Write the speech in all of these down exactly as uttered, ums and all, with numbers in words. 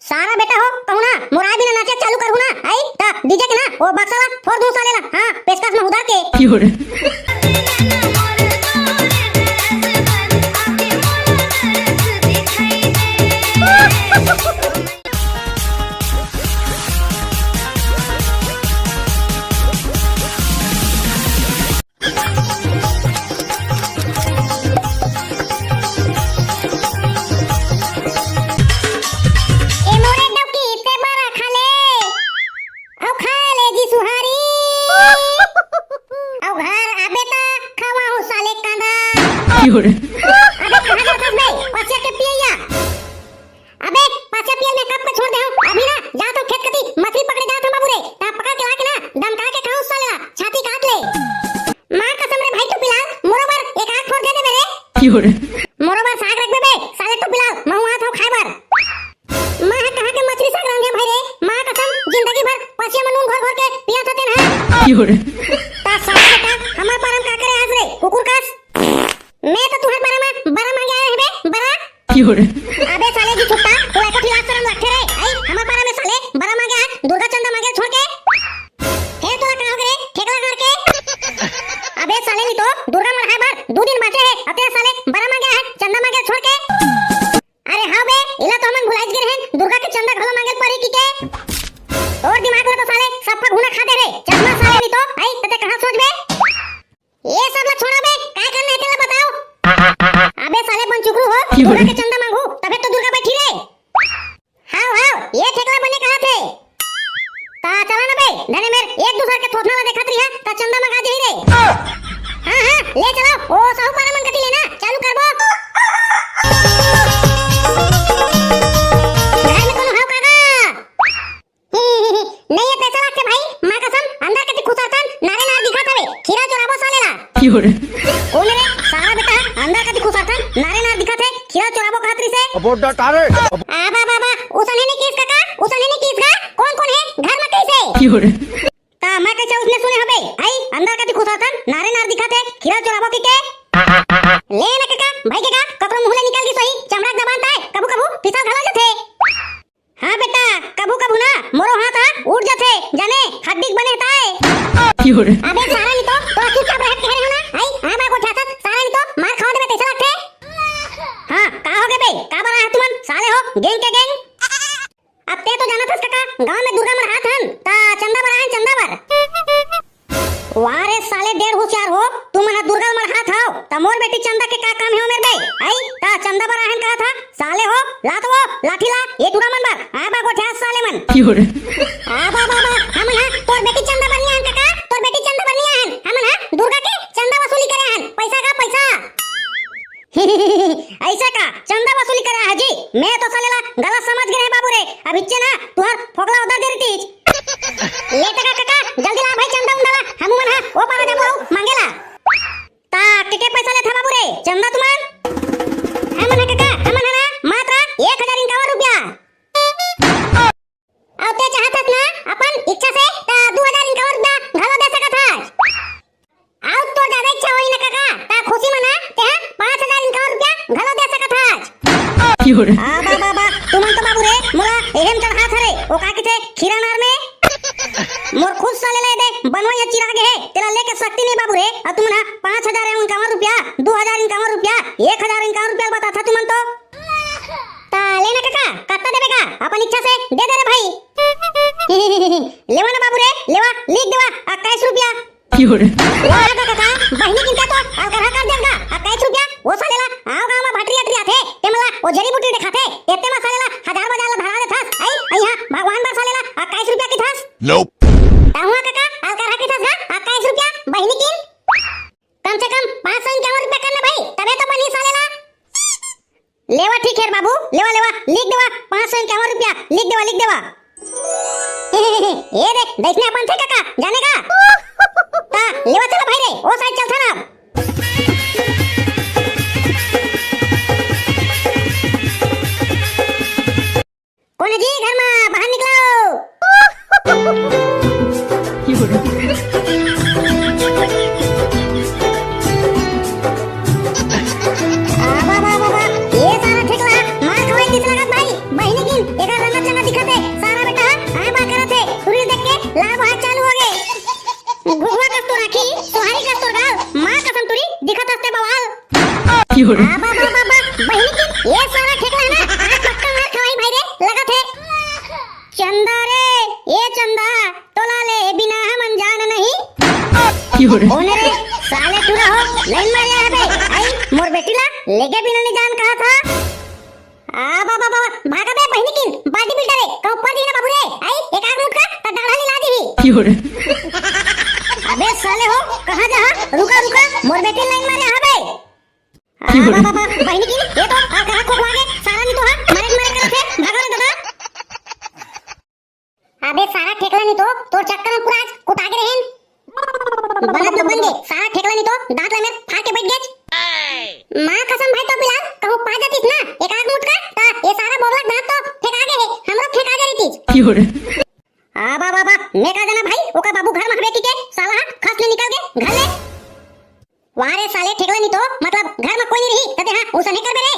सारा बेटा हो, कहूँ ना मोर आय बिना नाचे चालू करहूँ ना, आई त डीजे के ना ओ बक्सा ला फोड़ दूँ साले ला। हाँ, पेशकश में उधर के। ए मोरे डौकी, ते बरा खा ले। अउ खा ले जी सुहारी। अउ घर आबे त खवाहूँ साले कांदा। अबे कहाँ जाथस बे? पसिया के पियैया। अबे पसिया पियल में कब के छोड़ दे हूँ। अभी ना जात हूँ खेत कती, मछली पकड़े जात हूँ बाबू रे। ता पकड़ के लाके ना दमका के खाऊँ साले ला, छाती काट ले। माँ कसम रे भाई टोपी लाल, मोरो बर एक आध फोर दे दे बे रे। मोरो बर साग रख दे बे, साले टोपी लाल, महू आत हूँ खाए बर। माँ ह कहाँ के मछली साग रांधे भाई रे? माँ कसम, जिंदगी भर पसिया में नून घोर घोर के पिया था तेन है। ता साला बेटा, हमार पारा में का करे आस रे, कुकुर कस? मैं तो तुम्हारे पारा में बरा मांगे आए हैं बे, बरा। अबे साले जी छुट्टा, तोला एको ठिला शरम लगथे रे? आई, हमार पारा में साले बरा मांगे आए, दुर्गा चंदा मांगे छोड़ के। हे तोला का हो गे रे, ठेकला करके? अबे साले नी तो दुर्गा मढ़ाए बर दू दिन बाचे हे, अते साले बरा मांगे आए, चंदा मांगे छोड़ के। अरे हाँ बे, इला तो हमन भुलाइच गे रहेन, दुर्गा के चंदा घलो मांगे ल परी की के। तोर दिमाग ला तो साले सप्पा घुना खा दे रे, चश्मा साले नी तो, आई तते कहाँ सोच बे? ये सब ला छोड़ा बे, काय करना है तेला बताओ। अबे साले बन चुकरू हो, दुर्गा के चंदा मांगू, तबे तो दुर्गा बैठी रे। हाव हाव, ये ठेकला बने कहा थे। ता चला ना बे, धने मेर एक दूसर के थोथना ला देखत रही है, ता चंदा मांगा जही रे। हाँ हाँ, ले चलो, ओ साहूपारा मन कती लेना चालू करबो। घर में कोनो हाव काका? नहीं है पैसा लागथे भाई, माँ कसम, अंदर कती खुसरथन, नारे नार दिखत हवे, खीरा चोराबो साले ला। कोन रे? सारा बेटा अंदर कती खुसरथन, नारे नार दिखत हे, खीरा चोराबो कहत रिसे। अबो डटा रे। आ बा बा बा, उसने नहीं किस काका, उसने नहीं किस गा, कौन कौन है घर में कैसे? ता मैं कैसे उसने सुने हबे? आई, अंदर कती खुसरथन, नारे नार दिखत हे, खीरा चोराबो की के? ले ना काका, भाई के का, ककरो मुंह ले निकल गिस होही, चमड़ा के जबान ताय, कभू कभू फिसल घला जथे। हाँ बेटा, कभू कभू ना, मोरो हाथ हा उठ जथे, जाने, हड्डी के बने ताय। अबे सारा नी तो, तो चुपचाप रहत के हरे हो ना, आई, हाँ बा गोठियाथस, सारा नी तो, मार खावा देबे तैसा लगथे। हाँ, का हो गे बे, का बना है तुमन, साले हो, गैंग के गैंग। अब ते तो जानत हस काका, गांव में दुर्गा मढ़ात हन, ता चंदा बर आए हन, चंदा बर। वाह रे साले डेढ़ होशियार हो, तुमन ह दुर्गा ल मढ़ात हव, त मोर बेटी चंदा के का काम हे ओ मेर बे? आई, ता चंदा बर आए हन कहा था, साले हो, ला तो वो, लाठी ला, ये टूरा मन बर, आ बा गोठिया साले मन। आ बा बा बा, हमन ह तोर बेटी चंदा बर नी आए हन काका, तोर बेटी चंदा बर नी आए हन, हमन ह दुर्गा के चंदा वसूली करे आए हन, पैसा का पैसा। ऐसा का? चंदा वसूली करे आहे जी? मैं तो साले ला गलत समझ गे रहे बाबू रे। अब इच्चे ना तुहर फोकला उधर दे रही। ले टका काका, जल्दी ला भाई चंदा उंदा ला। हमू मन हा ओ पारा जाबो मांगे ला। ता के के पैसा लेथा बाबू रे? चंदा तुमन? हमन हा काका, हमन हा ना मात्र एक हजार इंकावन रुपया। अउ ते चाहत हस ना अपन इच्छा से, त दू हजार इंकावन रुपया घलो दे सकत हस। अउ तो ज्यादा इच्छा होही ना काका, त खुशी मना, तेहा पाँच हजार इंकावन रुपया घलो दे सकत हस। आ बा बा बा, तुमन तो बाबू रे, मोला एहेम चढ़ात हरे, ओ का किथे खीरा नार में। मोर खुद साले ले दे, बनवा या चिरा गे हे, तेला लेके शक्ति नहीं बाबू रे, अउ तुमन हा पाँच हजार इंकावन रुपया, दू हजार इंकावन रुपया, एक हजार इंकावन रुपया बताथा तुमन तो। ता लेना काका, कत्ता देबे का? अपन इच्छा से दे दे रे भाई। लेवा ना बाबू रे, लेवा, लिख देवा, अक्काईस रुपया। वाह गा काका, बहिनी किनता तो अलकरहा कर देस गा, अक्काईस रुपया, ओ साले ला, आव गाँव में भटरी अटरी आथे, ते मला, ओ जड़ी बूटी देखाथे, एते मा साले ला, हजार बाजार ला धरा देथस, आई, आई हाँ, भगवान बर साले ला, अक्काईस रुपया किथस। Nope। ताहुआ काका, अलकरहा किथस गा, अक्काईस रुपया, बहिनी किन। कम से कम पाँच सौ इंक्यावन रुपया करना भाई, तबे तो बनी साले ला। लेवा ठीक है बाबू, लेवा, लेवा, लिख देवा, पाँच सौ इंक्यावन रुपया, लिख देवा, लिख देवा। ये दे, देखने अपन थे काका, जाने का? ता, लेवा चलो भाई रे, ओ साइड चल था ना। कोन हे जी घर मा? बाहर निकलो। आ, वाह, वाह, वाह, वाह। ये सारा ठेकला मार खवाई किस लगत भाई? बहिनी किन, एकर चंगा चंगा दिखत हे, सारा बेटा हा आए बार करत हे, टुरी देख के लाभ हाथ चालू हो गे। घुघुआ कस तोर आँखी, सोहारी कस तोर गाल, माँ कसम टुरी दिखत हस ते बवाल। आ बाबा बाबा, बहिनी की ये सारा ठेकला हे ना, आज पक्का मार खवाही भाई रे, लगत हे। चंदा रे, ए चंदा, तोला ले बिना हमन जान नहीं। कोन रे, साले टूरा हो, लाइन मारे हबे, आई मोर बेटी ला लेगे बिना नहीं जान कहा था। आ बाबा बाबा, भागा बे बहिनी किन, body builder हे, कहूँ पड़ दिही ना बाबू रे, आई एक आग मुटका, त डाढ़ा ला दिही। अबे साले हो, कहाँ जा हा? रुका रुका, मोर बेटी लाइन मारे हबे। आ बाबा बाबा, बहिनी किन, ये तो आ कहाँ खोखवा गे, सारा नहीं तो हा, मारे मारे करत हे, भागा रे दादा। अबे सारा ठेकला नहीं तो, तोर चक्कर में पूरा आज कुटा के रहेन। बनत तो बन गे, सारा ठेकला नहीं तो, दांत ला मेर फाड़ के बैठ गेच। माँ कसम भाई तो बिलाल, कहूँ पा जातिस ना, एक आग मुटका, ता ये सारा बोबला दांत तो फेंका गे हे, हमरो फेंका जा रही चीज। आ बाबा बाबा, मैं का जाना भाई, ओकर बाबू घर में हवे कि के, साला हा खस ले निकल गे घर ले। वाह रे साले ठेकला नहीं तो, मतलब घर में कोई नहीं रही, तते हा, उसे नहीं करबे रे।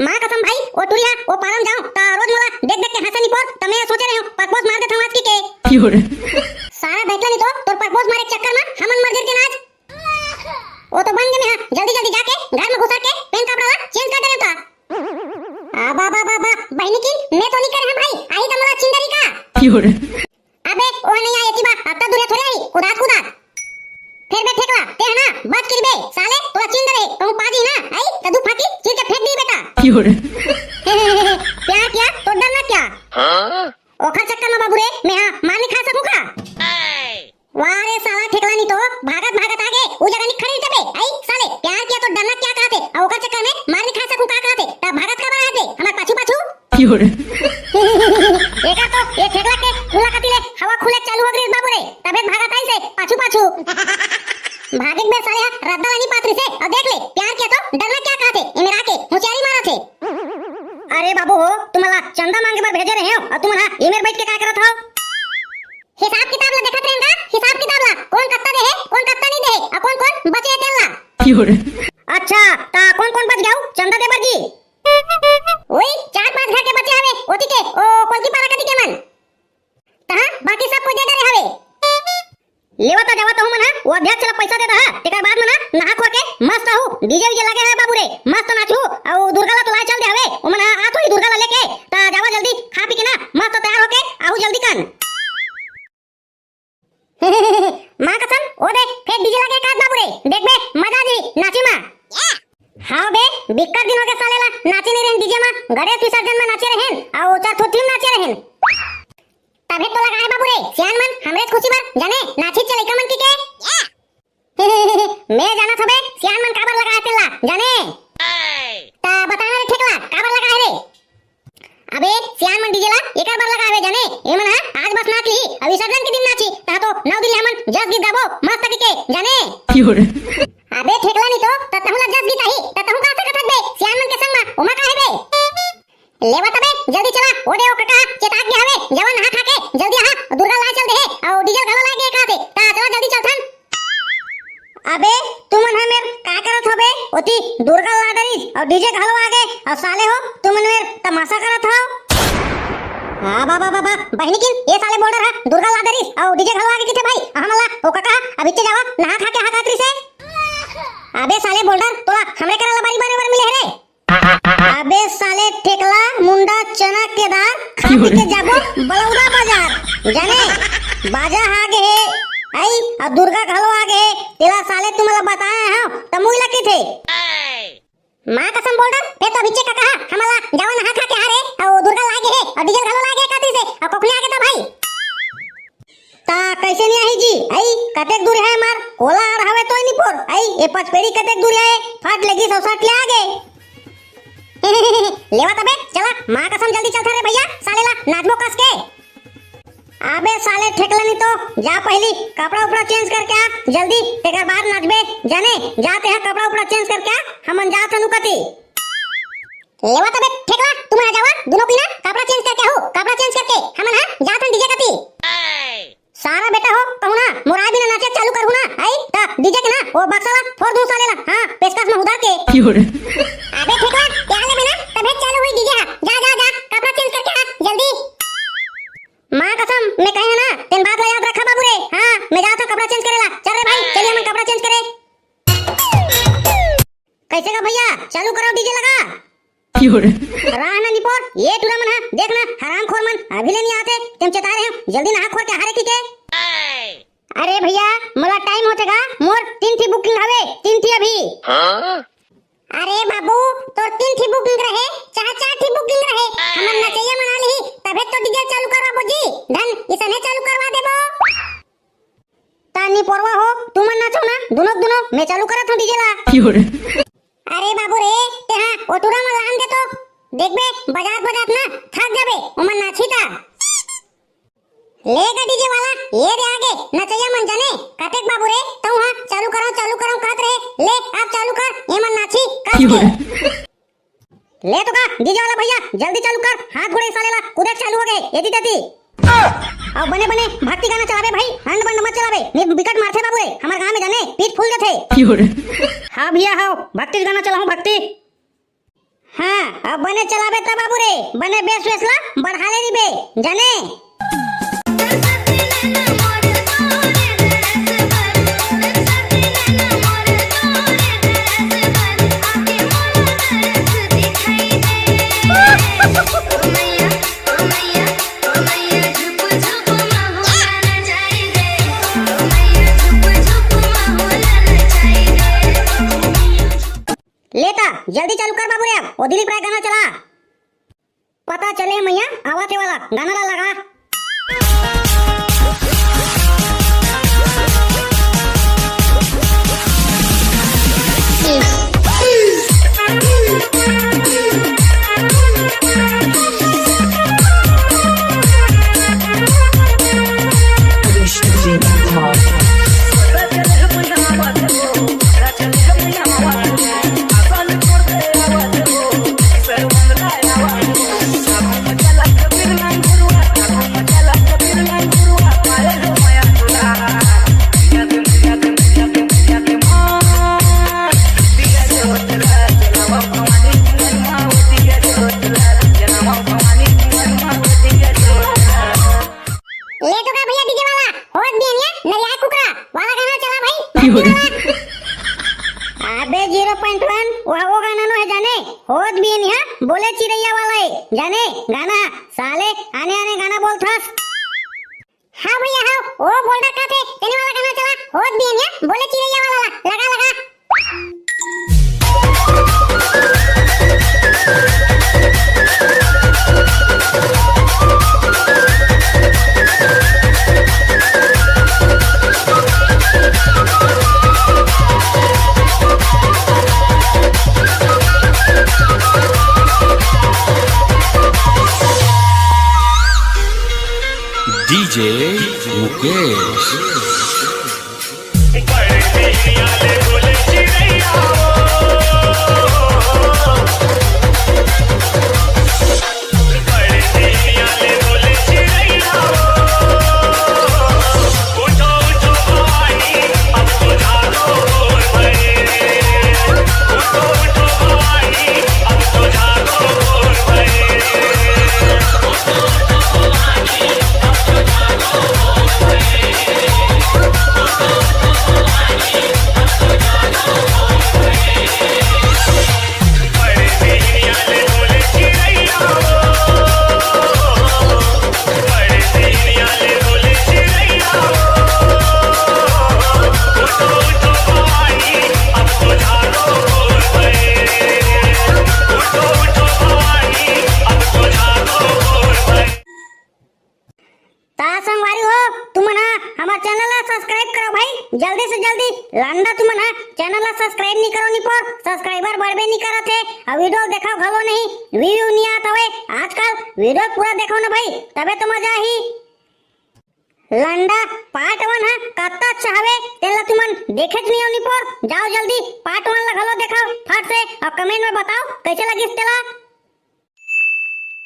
माँ कसम भाई, ओ टुरिया, ओ पारम जाओ, ता रोज मोला देख देख के हंसे निपोर, त मैं सोचे रहे हूँ, परपोज मार देता हूँ आज की के। सारा बैठला नहीं तो, तोर परपोज मारे चक्कर में हमन मर जाते ना आज। ओ तो बन गे मैं हा, जल्दी जल्दी जाके घर में घुसर के पेन कपड़ा ला चेंज कर दे रहे था। आ बाबा बाबा, बहिनी किन, मैं तो नहीं करे हूँ भाई, आई तो मोला चिंदरी का। अबे, ओ नहीं आए, एती बा, अत्ता दूरिहा थोड़े आई, कुदात कुदात। फेर बे ठेकला, ते है ना, बच के बे, साले, तोला चिंदरे, कहूँ पा दिही ना, आई, त दू फाकी, चीर के फेंक दिही बेटा। प्यार किया, तो डरना क्या? ओखर चक्कर में बाबू रे, मैं हा, मार नहीं खा सकूँ का? वाह रे साला ठेकला नहीं तो, भागत भागत आगे, उ जगह नहीं खड़े रहिते बे, आई, साले, प्यार किया तो डरना क्या कहते, अउ ओखर चक्कर में मार नहीं खा सकूँ का कहते, त भागत का बना है बे, हमार पाछू पाछू? एकर तो ये ठेकला के कुला कती ले हवा खुले चालू हो गई बाबू रे, तबे भागत आई से पाछू पाछू। भागे के बेर साले हा रद्दा लानी पात रहिसे, अउ देख ले, प्यार किया तो डरना क्या कहते, ए मेर आके होशियारी मारत हे। अरे बाबू हो, तुमन ला चंदा मांगे बर भेजे रहे हो, अउ तुमन हा ए मेर बैठ के का करत हो? हिसाब किताब ला देखत रहेन का, हिसाब किताब ला, कौन कत्ता दे हे, कौन कत्ता नहीं दे हे, अउ कौन कौन बचे हे तेन ला। अच्छा, ता कौन कौन बच गया हो चंदा दे बर जी? ओई, चार पांच घर के बचे हवे, ओती के, ओ, कोलकी पारा कती के मन। तहाँ, बाकी सब कोई दे डरे हवे। लेवा ता जावा तहूँ मन हा, वो अध्यक्ष ला पैसा दे दहा, तेकर बाद मन हा, नहा खोर के, मस्त आहू, DJ वीजे लगे हे बाबू रे, मस्त नाचू, अउ दुर्गा ला तो लाए चल दे हवे, ओ मन हा, आत होही दुर्गा ला लेके, ता जावा जल्दी, खा पी के ना, मस्त तैयार होके, आहू जल्दी कन। माँ कसम, ओ दे, फेर DJ लगे का बाबू रे, देख बे, मजा जी, नाची माँ। हाँ बे, बिक्कट दिन हो गए साले ला, नाचे नहीं रहेन DJ मा, गणेश विसर्जन मा नाचे रहेन, अउ चार ठो team नाचे रहेन। तभे तो लगा है बाबू रे, सियान मन, हमरे खुशी बर, जाने, नाची चले का मन की के? मैं जाना थबे, सियान मन काबर लगा है तेला, जाने? ता बताना रे ठेकला, काबर लगा है रे? अबे, सियान मन DJ ला एकर बर लगा हवे जाने, ए मन हा आज बस नाच ली, अउ विसर्जन के दिन नाची, ता तो नौ दिन ले हमन जस गीत गाबो, मस्त के, जाने। अबे, ठेकला नहीं तो, त तहूँ ला जस गीत आही, त तहूँ का सकत हस बे, सियान मन के संग मा, ओमा का हे बे? लेवा तबे, जल्दी चला, ओ दे ओ कका, चेताक गे हवे, जावा नहा खा के, जल्दी आहा, दुर्गा लाए चल दे हे, अउ DJ घलो लाए गे कहाथे, ता चला जल्दी चलथन। अबे, तुमन ह मेर का करत हव बे? ओती दुर्गा ला डरिस अउ DJ घलो आगे, अउ साले हो, तुमन मेर तमाशा करत हव। हाँ बाबा, बाबा, बहिनी किन, ए साले बोल्डर ह दुर्गा ला डरिस अउ DJ घलो आगे किथे भाई, हमन ला ओ कका, अभी चे जावा, नहा खा के हाथ आतरी से। अबे साले बोल्डर, तोला हमरे करा ला बारी बने बर मिले हे रे। अबे साले ठेकला मुंडा चना के दार खा पी के जाबो बलौदा बाजार, जाने? बाजा आगे हे, आई, अउ दुर्गा घलो आगे हे, तेला साले तुमला बताए हव, त मुई ला किथे। माँ कसम बोल्डर, फेर तो अभिच्चे कका हा, हमला जावा नहा खा के आ रे, अउ दुर्गा लागे हे, अउ DJ घलो लागे हे कतिसे, अउ कोखने आगे त भाई। ता कैसे नहीं आही जी? आई, कतेक दूर हे मार? कोला आड़ हवे तोय निपोर। आई, ए पचपेड़ी कतेक दूर हे? फट लेगी सौ साठ ले आगे। लेवा तबे, चला, माँ कसम जल्दी चलथा रे भैया, साले ला नाचबो कस के। अबे साले ठेकला नहीं तो, जा पहली कपड़ा उपड़ा change करके आ, जल्दी, तेकर बाद नाचबे, जाने, जा तेहा कपड़ा उपड़ा change करके आ, हमन जात हनु कती। लेवा तबे ठेकला, तुमन आ जावा, दुनो पीना कपड़ा change करके हो, कपड़ा change करके, हमन हा जात हन DJ कती। सारा बेटा हो, कहूँ ना, मोर आय बिना नाचे चालू करहू ना, आई, त DJ के ना, ओ बक्सा ला फोर दूँ साले ला, हाँ, पेचकस में उधर के। अबे ठेकला, ते आ ले बिना, तबे चालू हुई DJ हा, जा, जा, जा, कपड़ा मैं कहे हँव ना, तेन बात ला याद रखा बाबू रे। हाँ, मैं जात हँव कपड़ा change करे ला। चल रे भाई, चलिए हमन कपड़ा change करे। कइसे गा भइया, चालू करव DJ लगा। राह ना निपोर, ये टूरा मन हा, देख ना, हरामखोर मन अभी ले नइ आते, तेम चेताय रहेंव, जल्दी नहा खोर के आहा रे कहिके। अरे भइया, मोला time होथे गा, मोर तीन ठी booking हवे, तीन ठी अभी। अरे बाबू, तोर तीन ठी booking रहे, चाहे चार ठी booking रहे, हमर नचइया मन आ लिही, तभे तो DJ चालू करवाबो जी, धन इसने चालू करवा देबो। ता निपोरवा हो, तुमन नाचो ना, दुनो के दुनो, मैं चालू करत हँव DJ ला। अरे बाबू रे, तेहा ओ टूरा मन ला आन दे तो। देखबे, बजात बजात ना थक जाबे, ओमन नाचही ता। ले गा DJ वाला, ये दे आगे, नचइया मन जाने, कतेक बाबू रे, तहूँ हा चालू करँव, चालू करँव कहत रहे, ले, अब चालू कर, एमन नाचही, कस के। ले तो गा, DJ वाला भइया, जल्दी चालू कर, हाथ गोड़ ए साले ला, कुदेक चालू होगे, एती तेती। अउ बने बने भक्ति गाना चलाबे भाई, हंड बंड मत चलाबे, नहीं बिकट मारथे बाबू रे, हमर गाँव में जाने, पीठ फूल जाथे। हाँ भइया, हाँ, भक्ति गाना चलाहूँ, भक्ति। हाँ, अब बने चलाबे त बाबू रे, बने bass वेस ला बढ़ा ले रहिबे, जाने। ले ता, जल्दी चालू कर बाबू रे, अब ओ दिलीप राय गाना चला। पता चले मइया, आवत हे वाला गाना ला लगा। ले तो का भइया DJ वाला, होत बिहनिया नरिया कुकरा वाला गाना चला भाई, भक्ति वाला। अबे zero point one, वह वो गाना नो हे जाने, होत बिहनिया बोले चिरैया वाला हे जाने गाना, साले आने आने गाना बोलथस। हाँ भइया हाँ, वो बोल रखा थे, तेने वाला गाना चला, होत बिहनिया बोले चिरैया वाला ला, लगा लगा। DJ Mukesh। ता संगवारी हो, तुमन हा हमर channel ला subscribe करो भाई, जल्दी से जल्दी। लंडा तुमन हा channel ला subscribe नहीं करो निपोर, subscriber बढ़बे नहीं करत हे, अउ video देखाव घलो नहीं, view नहीं आत हवे। आजकल video पूरा देखो ना भाई, तबे तो मजा आही। लंडा part one हा कत्ता अच्छा हवे, तेला तुमन देखेच नहीं हो निपोर, जाओ जल्दी part one ला घलो देखाव फट से, अउ comment में बताओ कैसे लगिस तेला।